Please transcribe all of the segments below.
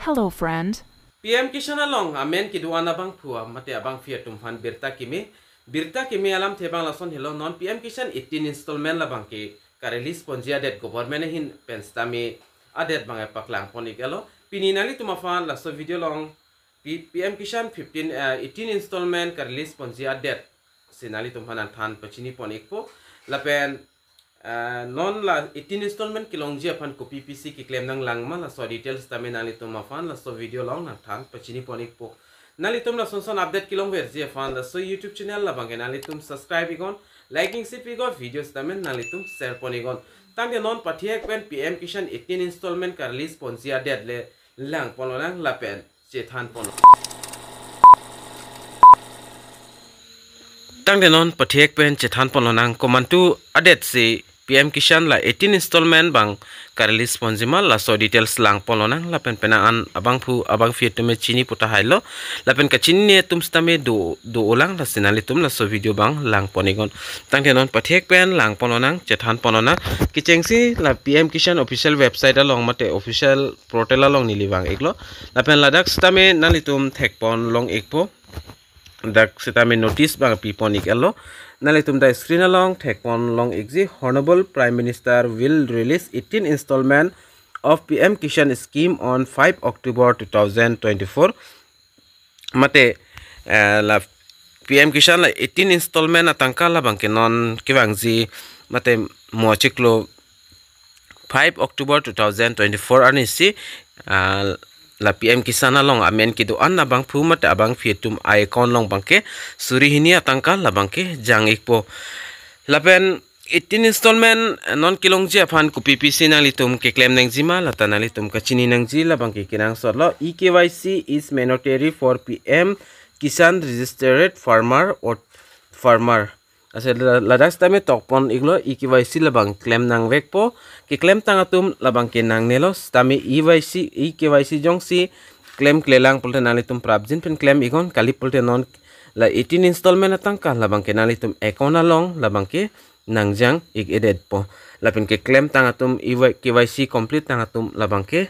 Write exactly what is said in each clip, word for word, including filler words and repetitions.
Hello, friend. P M Kisan along amen kedo-an abangphu mate abangphi atum aphan birta keme. Birta keme alamthe abang lason helo, non P M Kisan eighteen installment labang ke ka-release ponji adet government ahin pen sitame adet abang paklang pon ik-etlo. Pini nanglitum aphan laso video along P-, P M Kisan fifteen, eh, eighteen installment ka-release ponji adet si nanglitum aphan nangthan pachini pon ikpo. Lapen, eh, non la eighteen installment kelongji aphan kopi pisi keklem nanglang ma, laso details tame nanglitum aphan laso video along nangthan pachini pon ikpo. Nanglitum lason son update kelongverji aphan laso YouTube channel labang ke nanglitum subscribe iknon, liking si pi iknon, videos tame nanglitum share pon iknon. Tangte non pathek pen P M Kisan eighteen installment ka-release ponji adet le lang pon lonang lapen chethan pon. Tangte non pathek pen chethan pon lonang, komantu adet si P M Kisan la eighteen installment abang ka-release ponji ma, laso details lang pon lonang lapen penang an abangphu abangphi atum chini pu tahai lo, lapen kachinine atum sitame do, do-olang, lasi nanglitum laso video abang lang pon iknon. Tangte non pathek pen lang pon lonang, chethan pon lonang. Kechengsi la P M Kisan official website along mate official portal along neli vang iklo. Lapen ladak sitame nanglitum thek pon long ikpo. Dak sitame notice abang pi pon ik-etlo. Nanglitum dak screen along thek pon long ikji, Honorable Prime Minister will release eighteen installment of P M Kisan scheme on five October two thousand twenty-four. Mate, eh, la P M Kisan la eighteen installment atangka labang ke non kevangji mate mo chiklo five October two thousand twenty-four arni si, ah, la P M Kisan along amen kedo-an abangphu mate abangphi atum a-account along abang ke suri hini atangka labang ke jang ikpo. Lapen eighteen installment, eh, non kelongji aphan kopi pisi nanglitum keklem nangji ma, lata nanglitum kachini nangji labang ke kenangsot lo. E K Y C is mandatory for P M Kisan registered farmer or farmer. Ase la-, ladak sitame tok pon iklo, E K Y C labang klem nangvekpo, keklem tang atum labang ke nangnelo, sitame E Y C, E K Y C jongsi klemklelang pulote nanglitum prapjin pen klem iknon, kali pulote non la eighteen installment atangka labang ke nanglitum account along labang ke nangjang ik-edetpo. Lapen keklem tang atum E Y, K Y C complete tang atum labang ke,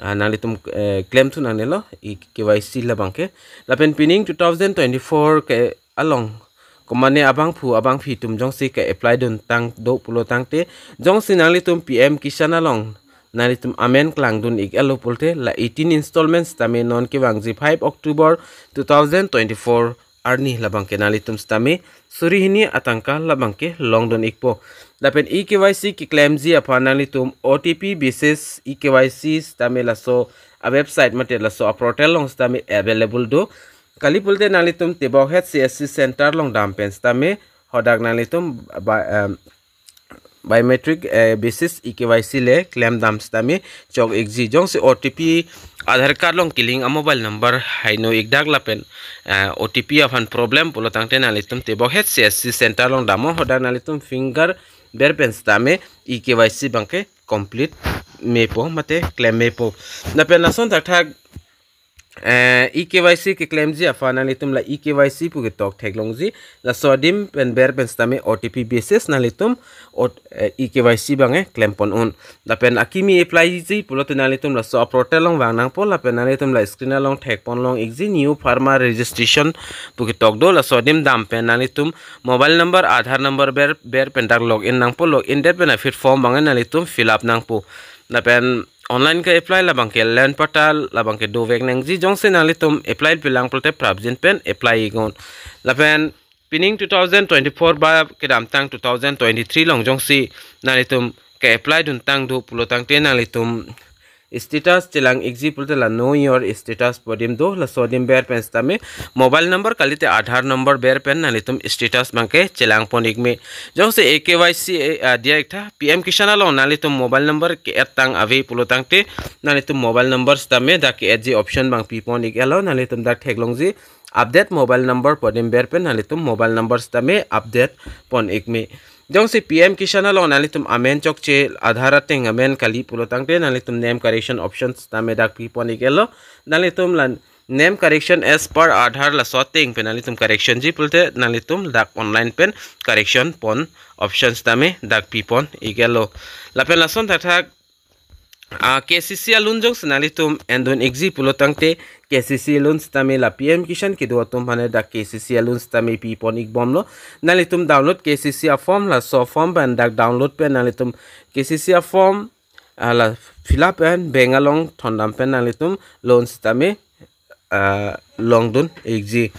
ah, nanglitum, eh, klemthu nangnelo, E K Y C labang ke. Lapen pining two thousand twenty-four ke along, komane abangphu abangphi atum jongsi ke-apply dun tang do pulo tangte, jongsi nanglitum P M Kisan along nanglitum amen klangdun ik-etlo pulote, la eighteen installment sitame non kevangji five October two thousand twenty-four arni labang ke nanglitum sitame suri hini atangka labang ke longdun ikpo. Lapen E K Y C keklemji aphan nanglitum O T P basis E K Y C sitame laso a-website mate laso a-portal along sitame available do. Kali pulote nanglitum tebokhet C S C center along dam pen sitame hadak nanglitum ba-, em, biometric, eh, basis E K Y C le klem dam sitame chok ikji. Jongsi O T P Aadhaar card along kelink a-mobile number haino ikdak lapen, eh, O T P aphan problem pulo tangte nanglitum tebokhet C S C center along damnon, hadak nanglitum finger ber pen sitame E K Y C abang ke complete mepo mate klem mepo. Lapen lason thakthak, eh, E K Y C keklemji aphan nanglitum la E K Y C pu ketok theklongji, laso adim pen ber pen sitame O T P basis nanglitum ot-, eh, E K Y C abang ke klem pon un. Lapen akimi apply ji pulote nanglitum laso a-portal along vang nangpo, lapen nanglitum la screen along thek pon long ikji, new farmer registration pu ketok do, laso adim dam pen nanglitum mobile number, Aadhaar number ber, ber pen dak login nangpo, login det pen aphi form abang ke nanglitum fill up nangpo. Lapen online ke-apply labang ke land patta labang ke dovek nangji, jongsi nanglitum apply pilang pulote prapjin pen apply iknon. Lapen pining two thousand twenty-four ba kedamtang two thousand twenty-three along jongsi nanglitum ke-apply dun tang do pulo tangte nanglitum status chelang ikji pulote la know your status pu adim do, laso adim ber pen sitame mobile number kalite Aadhaar number ber pen nanglitum status abang ke chelang pon ik me. Jongsi E K Y C, eh, ah, diya iktha, P M Kisan along nanglitum mobile number ke-add tang ave pulo tangte nanglitum mobile number sitame dak ke-add ji option abang pi pon ik-etlo, nanglitum dak theklongji update mobile number pu adim ber pen nanglitum mobile number sitame update pon ik me. Jongsi P M Kisan along nanglitum amen chokche Aadhaar ateng amen kali pulo tangte nanglitum name correction option sitame dak pi pon ik-etlo, nanglitum la name correction as per Aadhaar laso ateng pen nanglitum correction ji pulote nanglitum dak online pen correction pon option sitame dak pi pon ik-etlo. Lapen lason thakthak Ah, K C C a-loan jongsi nanglitum endun ikji pulo tangte, K C C a-loan sitame la P M Kisan kedo atum aphan dak K C C a-loan sitame pipon ikbomlo. Nanglitum download K C C a-form, laso form pen dak download pen nanglitum K C C a-form, ah, la fill up pen bank along thondam pen nanglitum loan sitame, ah, longdun ikji.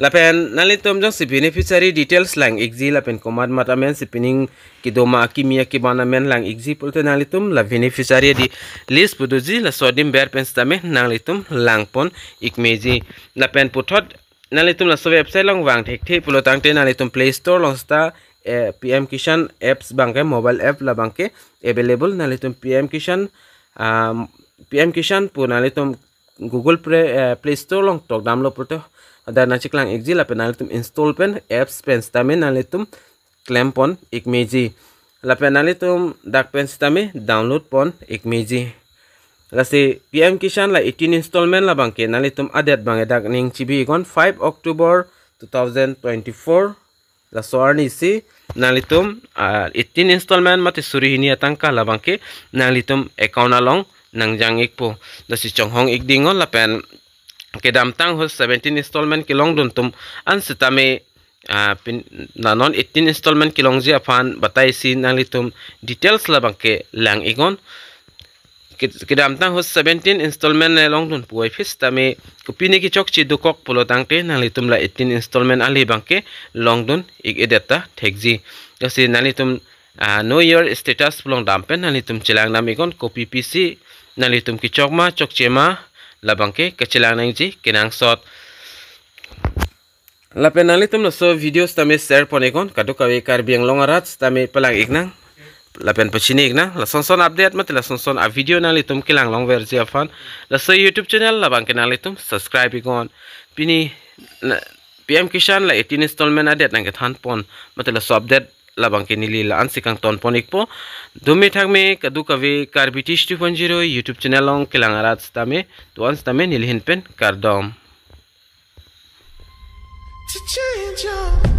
Lapen nanglitum jongsi beneficiary details lang ikji lapen komat mat amen si pining kedo ma, akimi akeban amen lang ikji pulote nanglitum la beneficiary adi list pu doji, laso adim ber pen sitame nanglitum langpon ikmeji. Lapen puthot nanglitum laso website along vang thekthe pulo tangte nanglitum Play Store along sita, eh, P M Kisan apps abangke, mobile app labangke available. Nanglitum P M Kisan, ah, P M Kisan pu nanglitum Google Play, eh, Play Store along tokdamlo pulote hadak nangcheklang ikji lapen nanglitum install pen apps pen sitame nanglitum klempon ikmeji. Lapen nanglitum dak pen sitame download pon ikmeji. Lasi P M Kisan la eighteen installment labangke nanglitum adet abangke dak ning chibi iknon, five October two thousand twenty-four, laso arni si nanglitum, ah, eighteen installment mate suri hini atangka labangke nanglitum account along nangjang ikpo. Lasi chonghong ikdingnon lapen kedamtang ahut seventeen installment kelongdun atum an sitame, ah, pin, na non eighteen installment kelongji aphan batai si nanglitum details labangke lang iknon. Ke-, kedamtang ahut seventeen installment le longdun puvoiphit sitame kopine kechokche dokok pulo tangte nanglitum la eighteen installment ali abangke longdun ik-edet ta thekji. Lasi nanglitum, ah, know your status pu along dam pen nanglitum chelang nam iknon, kopi pisi nanglitum kechok ma chokche ma labangke kachelang nangji kenangsot. Lapen nanglitum laso video sitame share pon iknon, kadokave Karbi Anglong arat sitame palang iknang lapen pachini iknang. Lason son update mate lason son a-video nanglitum kelang longverji aphan laso YouTube channel labangke nanglitum subscribe iknon. Pini na, P M Kisan la eighteen installment adet nangkethan pon mate laso update labangke neli la-an si kangton pon ikpo. Dome thakme kadokave Karbi Tish two point zero YouTube channel along kelang arat sitame, do-an sitame neli ahin pen kardom. To change your